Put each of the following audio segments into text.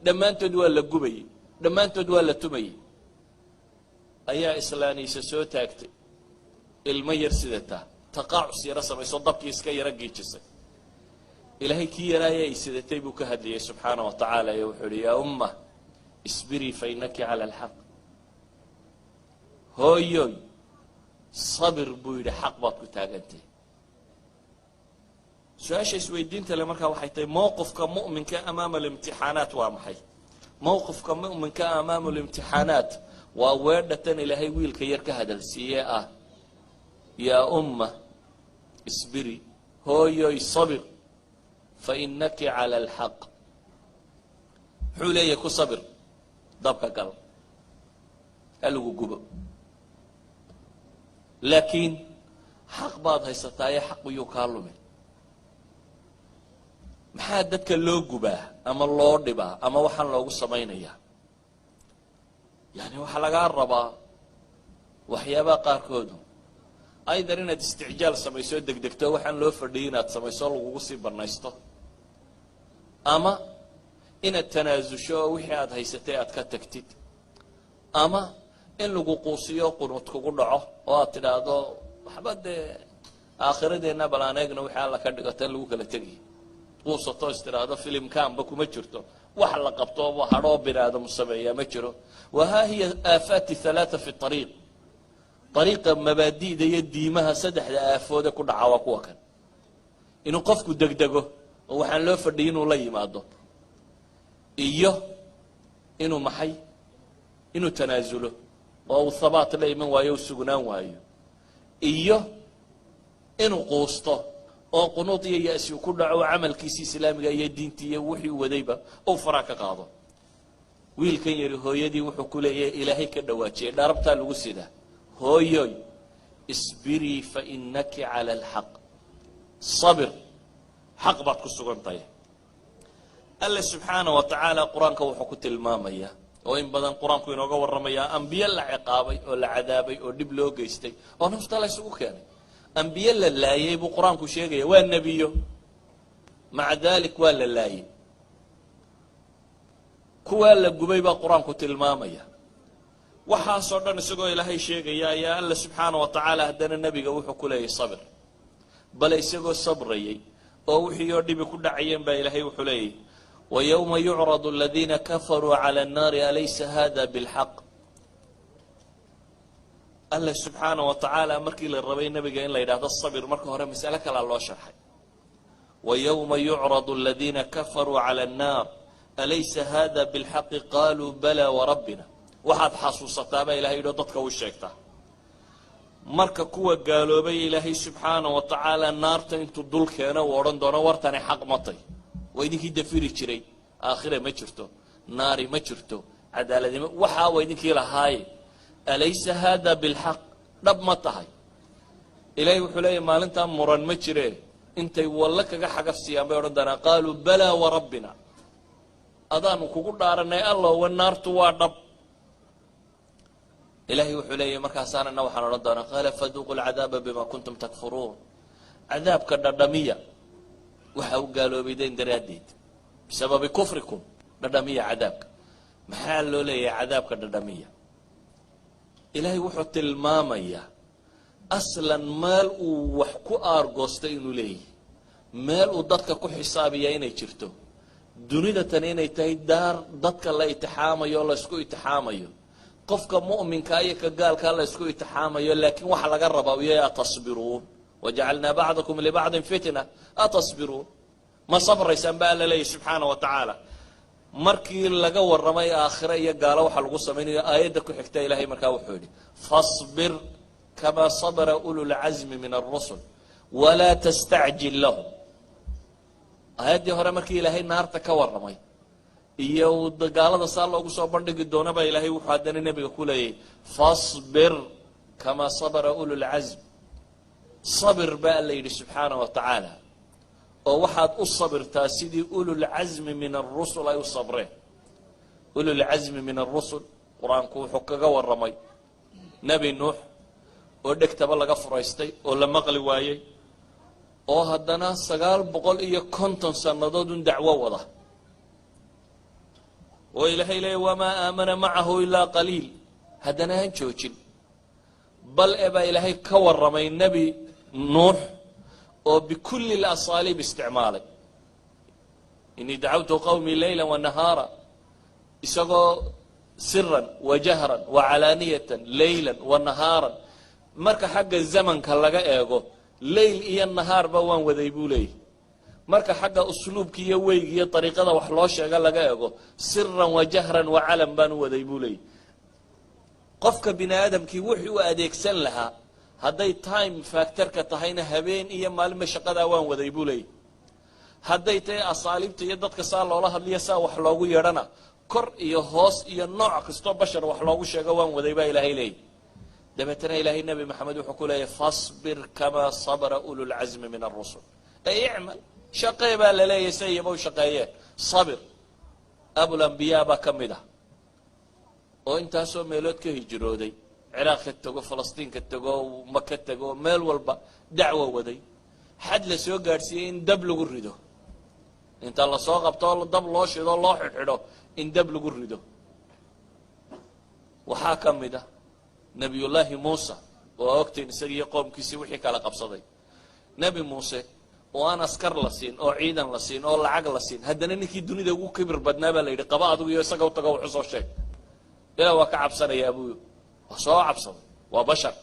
Dhammaantood waa la gubayey, dhammaantood waa la tumayey. Ayaa islaaniisa soo taagtay, ilmo yar sidataa, taqaacus yaro samayso, dabkii iska yaro giijisay. Ilaahay kii yaraaya ay sidatay buu ka hadlayay subxaana wa tacaala, ee wuxuu ihi: "يا أمه اصبري فإنك على الحق." Hooyoy, sabir buu yidhi, xaq baad ku taagantay. Su-aasha isweydiinta le markaa waxay tahay: mowqifka mu'minka أمام الامتحانات waa maxay? Mowqifka mu'minka أمام الامتحانات waa weedhatan Ilaahay wiilka yar ka hadalsiiye ah: "يا أمه اصبري", hooyoy sabir, فإنك على الحق. Muxuu leeyahay? Ku sabir, dabka gal, ha lagu gubo, laakiin xaq baad haysataaye, xaq iyuu kaa lumin. Maxaa dadka loo gubaa ama loo dhibaa ama waxaan loogu samaynayaa? Yani waxaa lagaa rabaa waxyaabaha qaarkoodu aydan inaad isticjaal samayso, degdegto, waxaan loo fadhiyay inaad samayso, lagugu sii banaysto, ama inaad tanaasusho oo wixii aad haysatay aad ka tagtid, ama in lagu quusiyo, qunuud kugu dhaco oo aad tidhaahdo: "Waxba dee aakhiradeenna bal aan eegna, wixii Alla ka dhigo." Tan lagu kala tegiy quusato, is tidhaahdo filimkaanba kuma jirto, wax la qabto hadhoo bini aadamu sameeyaa ma jiro. وها هي آفات ثلاثة في الطريق, ariiqa mabaadi'da iyo diimaha. Saddexda aafoode ku dhaca waa kuwa kan: inuu qofku degdego oo waxaan loo fadhiyay inuu la yimaado, iyo inuu maxay, inuu tanaasulo oo uu thabaat la iman waayo, u sugnaan waayo, iyo inuu quusto oo qunuud iyo ya-si ku dhaco, camalkiisi islaamiga iyo diintii iyo wixii wadayba uu faraa ka qaado. Wiilkan yari hooyadii wuxuu ku leeyahay, Ilaahay ka dhawaajiyay, dharabtaa lagu sidaa: "Hooyoy, اصبري فإنك على الحق", sabir, xaq baad ku sugan tahay. Alle subxaana wa tacaala qur-aanka wuxuu ku tilmaamayaa, oo in badan qur-aanku inooga warramayaa, ambiye la ciqaabay oo la cadaabay oo dhib loo geystay oo nafta la isugu keenay. Ambiye la laayay buu qur-aanku sheegaya. Waa nebiyo, مع ذلك waa la laayay. Kuwaa la gubay baa qur-aanku tilmaamaya. Waxaasoo dhan isagoo Ilaahay sheegaya ayaa Alla subxaana wa tacaala haddana nebiga wuxuu ku leeyahy: "Sabir." Bale isagoo sabrayay oo wixii oo dhibi ku dhacayeen baa Ilaahay wuxuu leeyahy: ويوم يعرض الذين كفروا على النار أليس هذا بالحق. Alle subxaana wa tacaala markii la rabay nebiga in la yidhahdo sabir, marka hore mas'ale kalaa loo sharxay: ويوم يعرض الذين كفروا على النار أليس هذا بالحق قالوا بلى وربنا. Waxaad xasuusataabaa Ilahay yidhi, dadka u sheegtaa, marka kuwa gaaloobay Ilaahay subxaana wa tacaala naarta intuu dul keeno uu odhan doono: "Wartani xaq matay? Waa idinkii dafiri jiray, aakhira ma jirto, naari ma jirto, cadaaladnimo waxaa waa idinkii lahaaye, أليس هذا بالحق?" Dhab ma tahay? Ilaahay wuxuu leeyahy: maalintaa muran ma jire, intay wallo kaga xagafsiiyaan bay odhan doonaan: قالوا بلى وربنا, adaanu kugu dhaaranay Allowa, naartu waa dhab. Ilaahay wuxuu leeyahy: markaasaanana waxaan odhan doonaa: قال فذوقوا العذاب بما كنتم تكفرون. Cadaabka dhadhamiya, waxa u gaaloobaydeen daraaddeed, بسبب كفركم, dhadhamiya cadaabka. Maxaa loo leeyahay cadaabka dhadhamiya? Ilaahay wuxuu tilmaamayaa aslan meel uu wax ku aargoostay inuu leeyahay, meel uu dadka ku xisaabiya inay jirto, dunida tani inay tahay daar dadka la itixaamayo o la isku itixaamayo, qofka mu'minkaa iyo ka gaalkaa la isku itixaamayo. Laakiin waxa laga rabaa u yahay: أتصبرون؟ وجعلنا بعضكم لبعض فتنة أتصبرون. Ma sabraysaan ba Alla leeyahy subxaana wa tacaala. Markii laga warramay aakhire iyo gaalo waxaa lagu samaynayo, aayadda ku xigta Ilahay markaa wuxuu yidhi: فاصبر كما صبر أولو العزم من الرسل ولا تستعجل لهم. Aayaddii hore markii Ilaahay naarta ka warramay iyo gaalada saa loogu soo bandhigi doona baa Ilaahay wuxuu haddana nebiga ku leeyahy: فاصبر كما صبر أولو العزم. Sabir baa Alla yidhi subxaana wa tacaala, oo waxaad u sabirtaa sidii أولو العزم من الرسل ay u sabreen. أولو العزم من الرسل qur-aanku wuxuu kaga warramay Nebi Nuux oo dhegtaba laga furaystay oo la maqli waayey, oo haddana 950 sannadood un dacwo wada. Oo Ilaahay leeya: "وما آمن معه إلا قليل." Haddana aan joojin, bal e baa Ilaahay ka warramay Nebi Nuux oo بكل الأساليب isticmaalay: "إني دعوت قومي ليلا ونهارا." Isagoo سرا وجهرا وعلانية، ليلا ونهارا. Marka xagga zamanka laga eego, leyl iyo nahaarba waan waday buu leeyahy. Marka xagga usluubka iyo weyga iyo dariiqada wax loo sheega laga eego, سرا وجهرا وعلنا baan u waday buu leeyahy. Qofka bini aadamkii wuxuu u adeegsan lahaa hadday time factorka tahayna, habeen iyo maalinba shaqadaa waan waday buu leeyahy. Hadday tahay asaaliibta iyo dadka saa loola hadliyo, saa wax loogu yeedhana, kor iyo hoos iyo nooc kastoo bashar wax loogu sheego waan waday, baa Ilaahay leeyahy. Dabeetana Ilaahay Nebi Maxamed wuxuu ku leeyahy: "فاصبر كما صبر أولو العزم من الرسل." Ay اعمل, shaqee baa la leeyahy, say iyaba u shaqeeyeen sabir. Abulambiyaa baa ka mid ah oo intaasoo meelood ka hijrooday, Ciraaq ka tego, Falastiin ka tego, Maka tego, meel walba dacwo waday, xad la soo gaadhsiiyey in dab lagu rido, inta lasoo qabto dab loo shido, loo xidhxidho, in dab lagu rido. Waxaa ka mid ah Nebiyullaahi Muuse oo ogtiin isagiiyo qoomkiisii wixii kala qabsaday. Nebi Muuse oo aan askar la siin oo ciidan la siin oo lacag la siin, haddana ninkii dunida ugu kibir badnaa baa la yidhi: "Qaba adigu iyo isaga u tago, waxu soo sheeg." Ilaa waa ka cabsanayaa buu, waa soo cabsaday, waa bashar.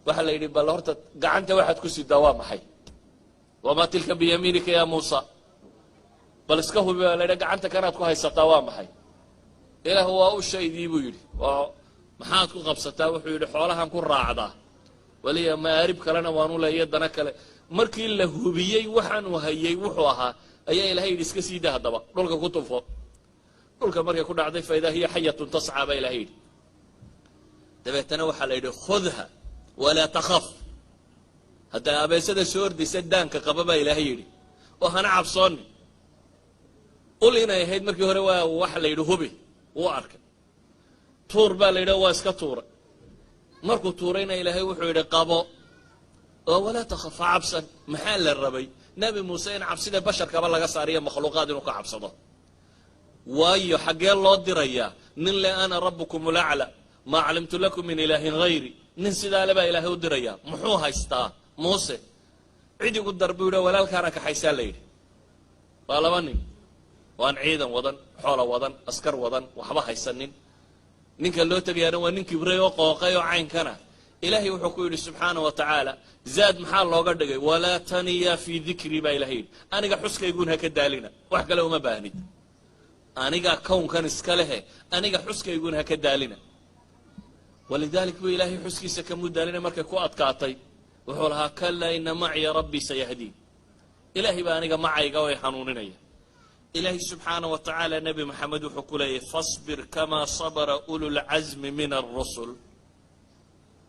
Waxaa la yidhi: "Bal horta gacanta waxaad ku sidaa waa maxay? وما تلك بيمينك يا موسى." Bal iska hubi baa la yidhi, gacanta kanaad ku haysataa waa maxay? "Ilaah, waa u shaydii," buu yidhi. "Oo maxaad ku qabsataa?" Wuxuu yidhi: "Xoolahan ku raacdaa, waliya maarib kalena waanu leeya, dana kale." Markii la hubiyey waxaanuu hayay wuxuu ahaa, ayaa Ilahay yidhi: "Iska sii da haddaba, dhulka ku tufo." Dhulka markay ku dhacday, فإذا هي حية تسعى, baa Ilahay yidhi. Dabeetana waxaa la yidhi: "خذها ولا تخف." Hadda abeesada soo ordaysa daanka qaba, baa Ilaahay yidhi, oo hana cabsoonin. Ul inay ahayd markii hore waa waxa la yidhi hubi, wuu arkay. "Tuur," baa la yidhi, waa iska tuuray. Markuu tuurayna Ilaahay wuxuu yidhi: "Qabo oo ولا تخف, ha cabsan." Maxaa la rabay? Nebi Muuse in cabsida basharkaba laga saariyo, makhluuqaad inuu ka cabsado. Waayo, xaggee loo dirayaa nin le "أنا ربكم الأعلى، ما علمت لكم من إله غيري"? Nin sidaa le baa Ilaahay u diraya. Muxuu haystaa Muuse? "Cid igu dar," buu yidhi. "Walaalkaana kaxaysaa," la yidhi. Waa laba nin waan ciidan wadan, xoola wadan, askar wadan, waxba haysanin. Ninka loo tegayaana waa nin kibray oo qooqay oo caynkana. Ilaahay wuxuu ku yidhi subxaana wa tacaala, zaad maxaa looga dhigay? "ولا تنيا في ذكري," baa Ilahay yidhi. Aniga xuskayguun ha ka daalina, wax kale uma baahnid. Aniga kownkan iska lehe, aniga xuskayguun ha ka daalina. ولذلك buu Ilaahay xuskiisa kamuu daalina. Markay ku adkaatay wuxuu lahaa: "كلا إن معي ربي سيهدين." Ilaahay baa aniga macayga oo hanuuninaya. Ilaahay subxaana wa tacaala Nebi Maxamed wuxuu ku leeyahy: "فاصبر كما صبر أولو العزم من الرسل."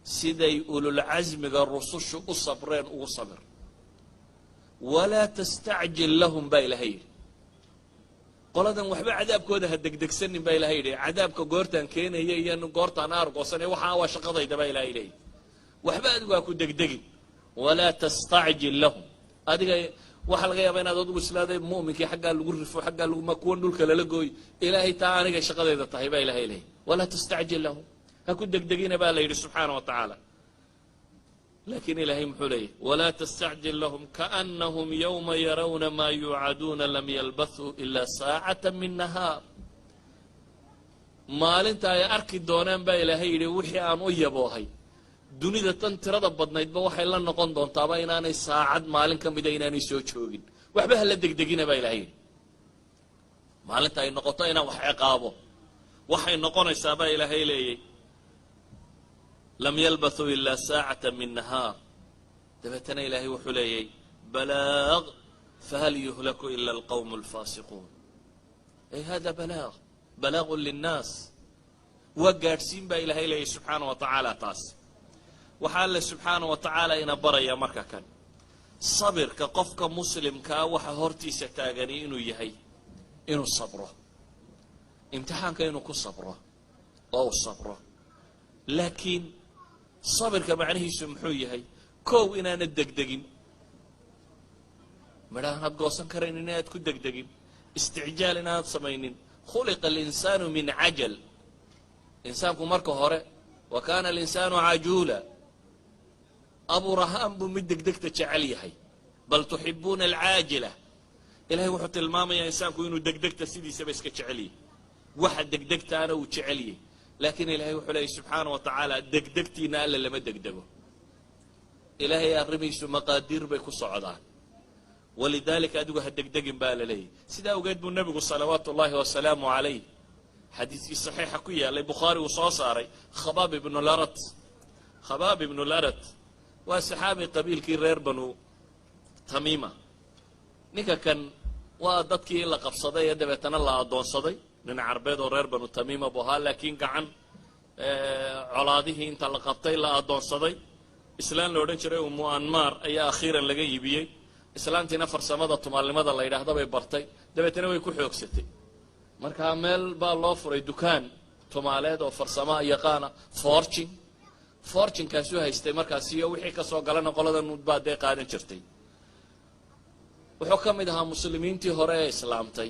Siday ululcasmiga rusushu u sabreen ugu sabir. "ولا تستعجل لهم," baa Ilahay yidhi. Qoladan waxba cadaabkooda ha degdegsanin, baa Ilahay yidhi. Cadaabka goortaan keenaya iyo goortaan aargoosanaya, waxaa waa shaqadayda, baa Ilahay leeyahy. Waxba adigu ha ku degdegin. ولا تستعجل لهم. Adiga waxaa laga yaabaa inaad adigu islaaday mu'minkii xaggaa lagu rifo, xaggaa laguma, kuwan dhulka lala gooyo. Ilaahay taa aniga shaqadayda tahay, baa Ilahay leeyahy. ولا تستعجل لهم, ha ku degdegina, baa la yidhi subxaana wa tacaala. Laakiin Ilaahay muxuu leeyahy? "ولا تستعجل لهم كأنهم يوم يرون ما يوعدون لم يلبثوا إلا ساعة من نهار." Maalinta ay arki doonaan, baa Ilaahay yidhi, wixii aan u yaboohay, dunida tan tirada badnaydba waxay la noqon doontaaba inaanay saacad maalin ka mida inaanay soo joogin. Waxba hala degdegina, baa Ilahay yidhi. Maalinta ay noqoto inaan wax ciqaabo, waxay noqonaysaa, baa Ilaahay leeyay, لم يلبثوا إلا ساعة من نهار. Dabeetana Ilaahay wuxuu leeyay: "بلاغ، فهل يهلك إلا القوم الفاسقون." أي هذا بلاغ، بلاغ للناس, waa gaadhsiin, baa Ilaahay leeyay subxaana wa tacaala. Taas waxaa Alle subxaana wa tacaala ina baraya marka kan sabirka qofka muslimkaa waxa hortiisa taagani inuu yahay inuu sabro, imtixaanka inuu ku sabro oo uu sabro. Laakiin sabirka macnihiisu muxuu yahay? Kow, inaanad degdegin. Midhaanaad goosan karayn inaad ku degdegin, isticjaal inaanad samaynin. خلق الإنسان من عجل. Insaanku marka hore وكان الإنسان عجولا, abuur ahaan buu mid degdegta jecel yahay. بل تحبون العاجلة. Ilahay wuxuu tilmaamayaa insaanku inuu degdegta sidiisaba iska jecel yahay, waxa degdegtaana uu jecel yahay. Laakiin Ilahay wuxuu leeyay subxaana wa tacaala, degdegtiina Alla lama degdego. Ilaahay arrimihiisu maqaadiir bay ku socdaan. ولذلك adigu ha degdegin baa la leeyahy. Sidaa awgeed buu nebigu صلوات الله وسلامه عليه xadiiskii saxiixa ku yaalay, Bukhaari uu soo saaray, Khabaab ibnu Larat. Khabaab ibnu Larat waa saxaabi qabiilkii reer Banu Tamiima. Ninka kan waa dadkii la qabsaday ee dabeetana la addoonsaday. Nin Carbeed oo reer Banu Tamiima buu ahaa, laakiin gacan colaadihii inta la qabtay la addoonsaday. Islaan la odhan jiray Umu Anmaar ayaa akhiiran laga iibiyey. Islaantiina farsamada tumaalnimada la yidhaahda bay bartay, dabeetana way ku xoogsatay. Markaa meel baa loo furay, dukaan tumaaleed oo farsamo yaqaana, forjin forjinkaasuu haystay. Markaas iyo wixii kasoo galana qolada baa dee qaadan jirtay. Wuxuu ka mid ahaa muslimiintii hore ee islaamtay.